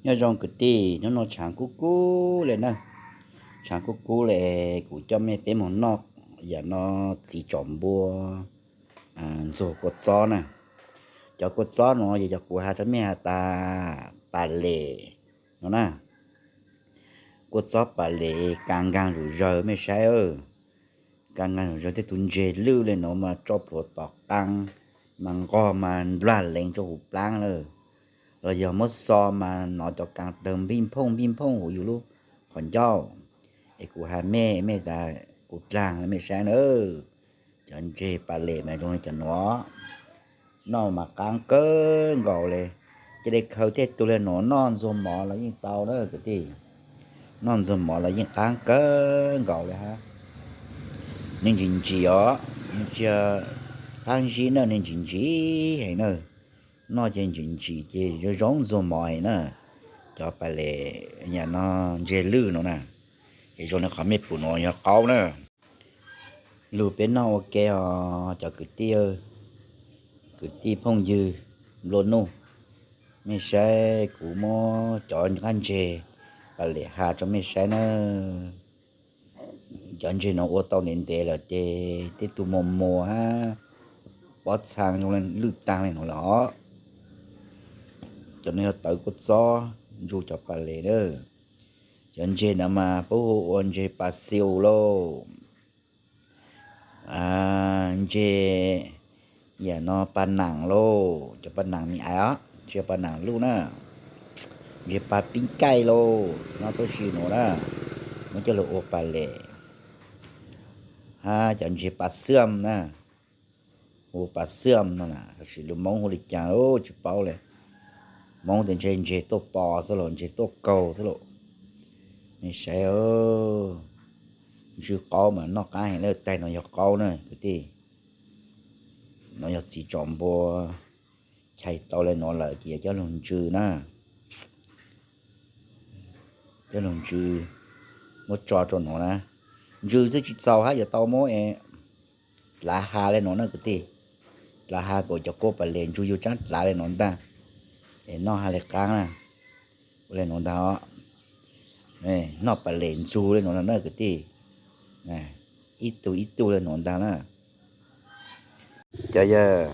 Nyob zoo kwv tij, hnub no tshaav kub kub le na, tshaav kub kub le, kuv coj mej peb moog noj yam no txiv tsom npua ntxuag kua txob na. Cov kua txob no yog cov kuv has rua mej has tas pas lem no na. Kua txob pas lem ka nkaag zom zawg mej saib, ka nkaag zom zawg, tej tug ntseg lwj le nuav mas tso plhuav tom qaa mas nqog mas nplag leev rua huv plaab lawm, los yog muab xo mas nov cov ka tawg npij nphooj npij nphooj huv yug lub qhov ncauj. Es kuv has mej, mej tas kuv dlaag le mej saib na. Cov ntseg pas lem mas zoo le cov nuav, noj mas qaab kawg nkaus le. Cia li khaws tej tug le nuav noj ntxuag mov los yeej tau na kwv tij. Noj ntxuag mov los yeej qaab kawg nkaus le hab. Nwg ntsim ntsim os, nwg tsis yog qaab zib na, nwg ntsim ntsim heev na. Noj ces ntsim ntsim ces zoo zoo ntxuag mov heev na. Cov pas lem yam no, ntseg lwj no na, es zoo le qhov mej pum nuav yog qaub na. Lug peb noj ua ke os cov kwv tij, kwv tij phooj ywg nplua nuj, mej saib kuv muab cov nqaij ntseg pas lem has rua mej saib na. Cov ntseg no ua tau ntev ntev lawm ces tej tug muag muag hab pob txhaa zoo le lwj taag le nuav lawm os. Cov no yog tawv kua txob ntsu cov pas lem na. Cov ntseg no mas puab hu ua ntseg pas xiu lauj, ntseg yam no pas naam lauj, cov pas naam me ais os, tsis yog pas naam luj na, ntseg pas pib kaij lauj, noj tuab si nuav na, muab coj lug ua pas lem. Hab cov ntseg pas xiam na, hu pas xiam no na, tab sis lus Moob hu le caag tsis paub le. Moob tes ntshe ntseg tuaj pos xwb los ntseg tuaj kaug xwb lauj. Nej saib, ntsw qaub mas noj qaab heev le, taig no yog qaub na kwv tij. No yog txiv tsom npua, chais tau le nuav lawm ces yog coj lug ntsw na. Coj lug ntsw, muab tso rua nuav na. Ntsw xwb tsis txaus hab yuav tau muab dlaav has le nuav na kwv tij. Dlaav has kom cov kua pas lem ntsug yug tsaab dlaav le nuav ntaag, es noj has le qaab na. Ua le nuav ntaag, noj pas lem ntsug le nuav na kwv tij. Ib tug ib tug le nuav ntaag na. Cov yawg,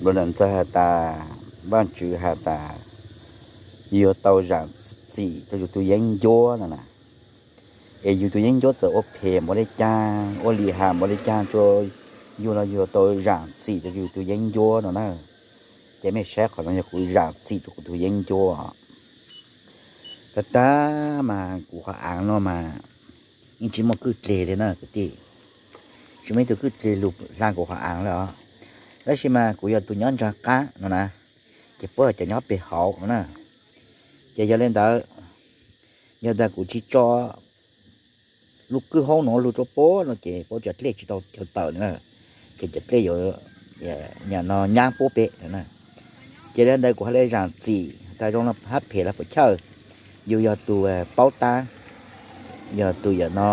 npawg nam ntxawg has tas, Vaajtswv has tas, yug tau zaam txim rua yug tug yeeb ncuab no na. Es yug tug yeeb ncuab txawm ua phem npaum le caag, ua lim ham npaum le caag rua yug los yug tau zaam txim rua yug tug yeeb ncuab no na. Ces mej saib qhov no yog kuv zaam txim rua kuv tug yeeb ncuab. Tag tag mas kuv qhov aav no mas yeej tsis muaj kwj dleg le na kwv tij. Tsis muaj ib tug kwj dleg lug hla kuv qhov aav le os. Tab sis mas kuv yog tus nyob nraag qaab no na, ces puab cov nyob peg hauv no na. Ces yog le ntawd, yog tas kuv tsis tso lub kwj hoob no lug rua puab no ces puab cov dlej tsis tau chaw tawm le na, ces cov dlej yuav nyam no nyab puab pem na. Ces le ntawd kuv ha le zaam txim tas zoo hab phem los puas chawj, yug yog tus paub tab, yog tus yam no,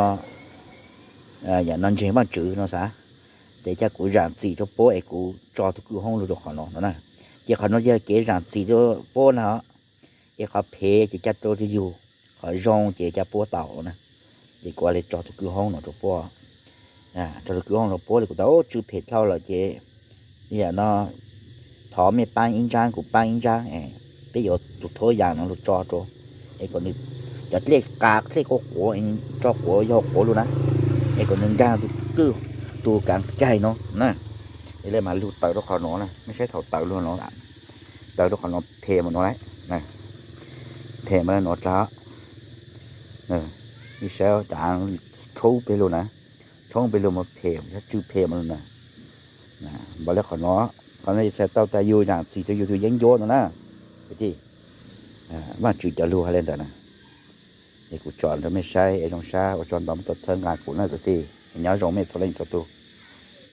yam no ntseeg Vaajtswv no xav, ces ca kuv zaam txim rua puab es kuv tso tus kwj hoob lug rua qhov no no na. Ces qhov no yog kev zaam txim rua puab na, es qhov phem ces ca rua rua yug, qhov zoo ces ca puab tau na. Ces kuv le tso tus kwj hoob no rua puab, tso tus kwj hoob rua puab le kuv tas tsw phem dlhau lawm ces yam no thov mej paab ib ntsaab kuv paab ib ntsaab, peb yuav tus thuab yaam no lug tso rua, es kom nws cov dlej qa dlej quav quav, tso quav yog quav lug na, es kom nws nkaag tus kwj, tus kaav kaig no na. Es le mas lug tawm rua qhov no na, mej saib thaum tawm lug no, tawm rua qhov no phem mas no la, phem mas le no dlaag. Mej saib cov aav tshoob peg lug na, tshoob peg lug mas phem, tsw phem mas lug na. Npaum le qhov no, qhov no txhais tau tas yug zaam txim rua yug tug yeeb ncuab no na. Kwv tij, Vaajtswv cov lug has le ntawd na. Es kuv tsom rua mej saib es zoo sab, ua tsaug ntau mej tau txhawb nqa kuv na kwv tij. Nyob zoo mej txhua leej txhua tug.